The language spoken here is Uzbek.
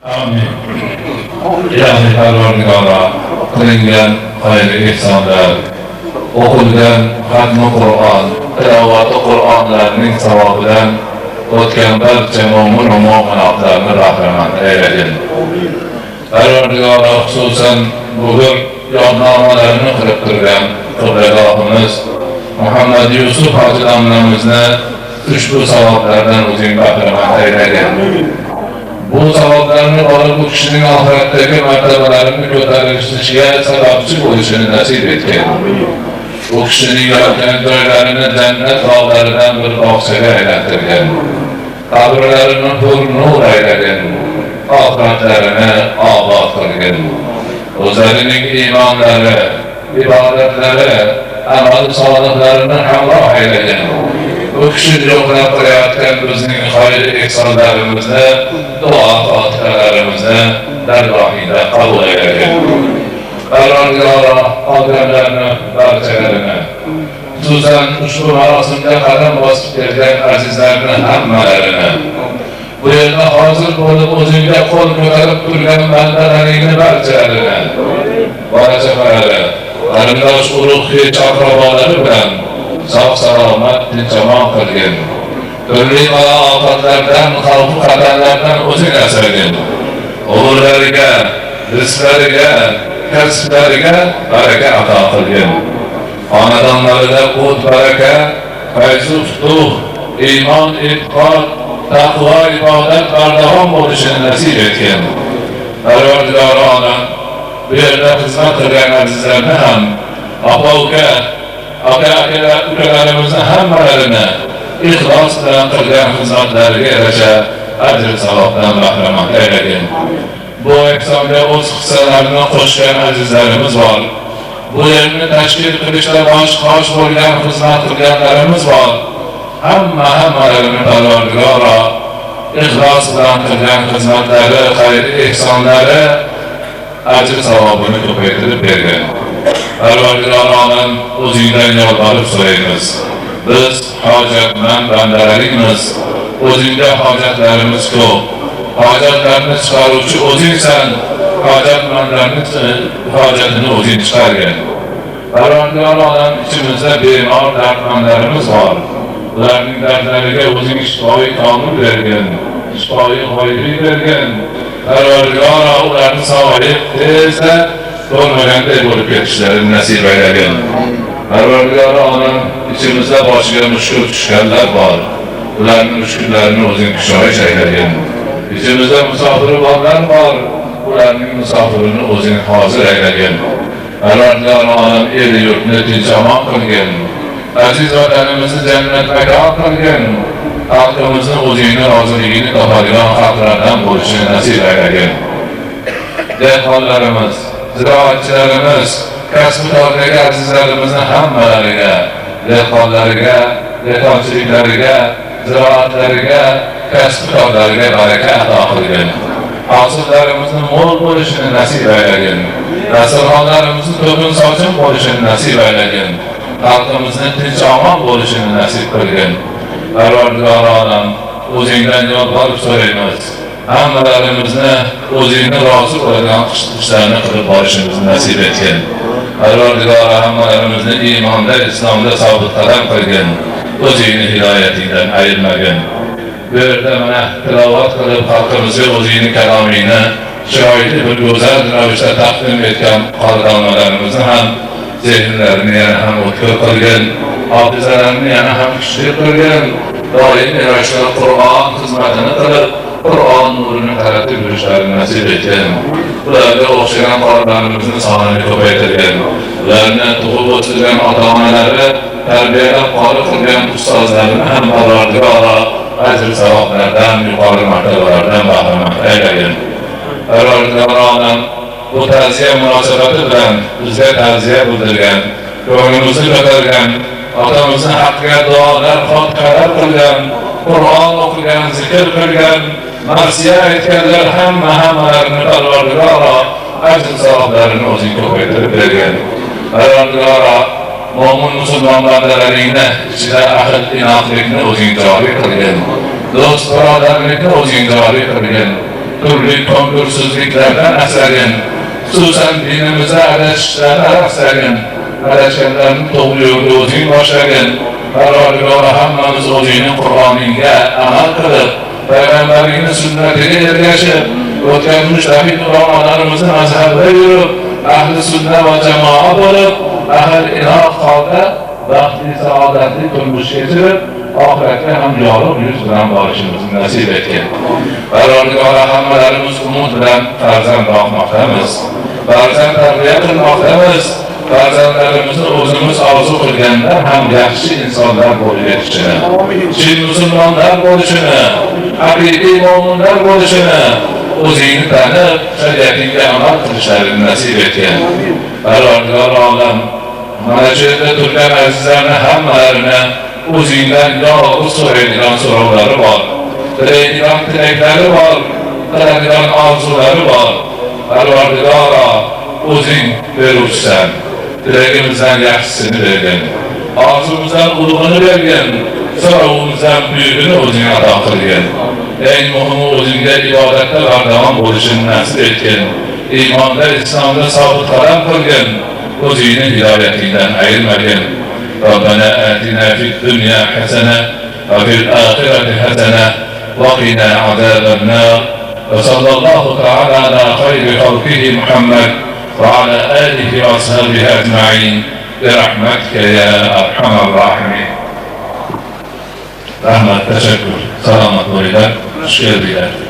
Amin. Ilahi Parvardigora, qilingan xayr ehsonlar, o'qilgan xatmi Qur'on, tilovati Qur'onlarning savobidan o'tgan barcha mo'min va mo'minotlarni bahramand aylagin. Parvardigora, xususan bugun yodnomalarni qilib turgan qiblagohimiz Muhammad Yusuf hoji domlamizni ushbu savoblardan o'zing bahramand aylagin. Bu savoblarni olib u kishining oxiratdagi martabalarini ko'tarilishiga sababchi bo'lishini nasib etgin. U kishining yotgan joylarini jannat bog'laridan bir bog'chaga aylantirgin. Qabrlarini pur nur aylagin. Oxiratlarini obod qilgin. O'zlarining iymonlari, ibodatlari, amal solihlarini hamroh aylagin. Bu kishi yo'qlab qilayotgan bizning xayr ehsonlarimizni, duo fotihalarimizni dargohingda qabul aylagin. Parvardigoro, odamlarni barchalarini, xususan ushbu marosimga qadam bosib kelgan azizlarni hammalarini, bu yerda hozir bo'lib o'zingga qo'l ko'tarib turgan bandalaringni barchalarini, bola chaqalari, qarindosh urug' hech aqrabolari bilan sog' salomat tinch omon qilgin. Turli balo ofatlardan, xavf xatarlardan o'zing asragin. Umrlariga, rizqlariga, kasblariga baraka ato qilgin. Xonadonlarida qut baraka, fayzu futuh, iymon, e'tiqod, taqvo, ibodat bardavom bo'lishini nasib etgin. Parvardigor olam, bu yerda xizmat qilgan azizlarni ham, opa uka, aka ukalarimizni hammalarini ixlos bilan qilgan xizmatlariga yarasha ajr savobdan bahramand aylagin. Bu ehsonga o'z hissalarini qo'shgan azizlarimiz bor. Bu yerni tashkil qilishda bosh qosh bo'lgan xizmat qilganlarimiz bor. Hammalarini Parvardigoro ixlos bilan qilgan xizmatlari, xayr ehsonlari ajr savobini ko'paytirib bergan. Parvardigor olam, o'zingdan yolvorib so'raymiz. Biz hojatmand bandalaringmiz. O'zingda hojatlarimiz ko'p. Hojatlarni chiqaruvchi o'zingsan. Hojatmandlarni hojatini o'zing chiqargin. Parvardigor olam, ichimizda bemor dardmandlarimiz bor. Ularning dardlariga o'zing shifoi komil bergin, shifoi g'oyibiy bergin. Parvardigor, ularni sog'ayib tezda ko'rmaganday bo'lib ketishlarini nasib aylagin. Parvardigor olam, ichimizda boshiga mushkul tushganlar bor. Ularning mushkullarini o'zing kushoyish aylagin. Ichimizda musofiri borlar bor. Ularning musofirini o'zing hozir aylagin. Parvardigor olam, el yurtni tinch omon qilgin. Aziz vatanimizni jannat makon qilgin. Xalqimizni o'zingni roziligini topadigan xalqlardan bo'lishini nasib aylagin. Dehqonlarimiz, ziroatchilarimiz, kasb-kordagi azizlarimizni hammalariga, dehqonlariga, dehqonchiliklariga, ziroatlariga, kasb-korlariga baraka ato qilgin. Hosillarimizni mo'l bo'lishini nasib aylagin. Dasturxonlarimizni to'kin sochin bo'lishini nasib aylagin. Xalqimizni tinch omon bo'lishini nasib qilgin. Parvardigor olam, o'zingdan yolvorib so'raymiz. Hammalarimizni o'zingni rozi bo'ladigan ishlarni qilib borishimizni nasib etgin. Parvardigor, hammalarimizni iymonda, islomda sobit qadam qilgin. O'zingni hidoyatingdan ayirmagin. Bu yerda mana tilovat qilib xalqimizga o'zingni kalomingni chiroyli bir go'zal ravishda taqdim etgan qori ham zehnlarini yana ham o'tkir qilgin, hofizalarini yana ham kuchli qilgin. Doim ravishda Qur'on xizmatini qilib, Qur'on nurini taratib yurishlarini nasib etgin. Ularga o'xshagan qorilarimizni sonini ko'paytirgin. Ularni tug'ib o'stirgan ota-onalari, tarbiyalab qori qilgan ustozlarini ham Parvardigoro ajr savoblardan, yuqori martabalardan bahramand aylagin. Parvardigor olam, bu ta'ziya munosabati bilan bizga ta'ziya bildirgan, ko'nglimizni ko'targan, otamizni haqqiga duolar, fotihalar qilgan, Qur'on o'qigan, zikr qilgan, marsiya aytganlar hammalarini Parvardigoro ajr savoblarini o'zing ko'paytirib bergin. Parvardigoro, mo'min musulmon bandalaringni ichida ahd inoqlikni o'zing joriy qilgin. Do'st birodarlikni o'zing joriy qilgin. Turli ko'ngilsizliklardan asragin. Xususan dinimizda adashishlardan asragin. Adashganlarni to'g'ri yo'lga o'zing boshlagin. Parvardigor, hammamiz o'zingning Qur'oningga amal qilib, payg'ambaringning sunnatiga ergashib, o'tgan mujtahid ulamolarimizni mazhabida yurib, ahli sunna va jamoa bo'lib, ahli inoq holda baxtli, saodatli turmush kechirib, oxiratga ham yorug' yuz bilan borishimizni nasib etgin. Parvardigor, hammalarimiz umid bilan farzand boqmoqdamiz. Farzand tarbiya qilmoqdamiz. Farzandlarimizni o'zimiz orzu qilgandan ham yaxshi insonlar bo'lib yetishini, chin musulmonlar bo'lishini, haqiqiy mo'minlar bo'lishini, o'zingni tanib, shariatingga amal qilishlarini nasib etgin. Parvardigor olam, mana shu yerda turgan azizlarni hammalarini o'zingdan yolg'iz so'raydigan so'rovlari bor, tilaydigan tilaklari bor, qiladigan orzulari bor. Parvardigoro, o'zing beruvchisan. Tilagimizdan yaxshisini bergin, orzumizdan ulug'ini bergin, so'rovimizdan buyugini o'zing ato qilgin. Eng muhimi, o'zingga ibodatda bardavom bo'lishini nasib etgin. Iymonda, islomda sobit qadam qilgin. O'zingni hidoyatingdan ayirmagin. ربنا آتنا في الدنيا حسنة وفي الآخرة حسنة وقنا عذاب النار. وصلى الله تعالى على خير خلقه محمد وعلى آله وأصحابه أجمعين برحمتك يا أرحم الراحمين. Rahmat, tashakkur. Salomat bo'linglar. Xush keldinglar.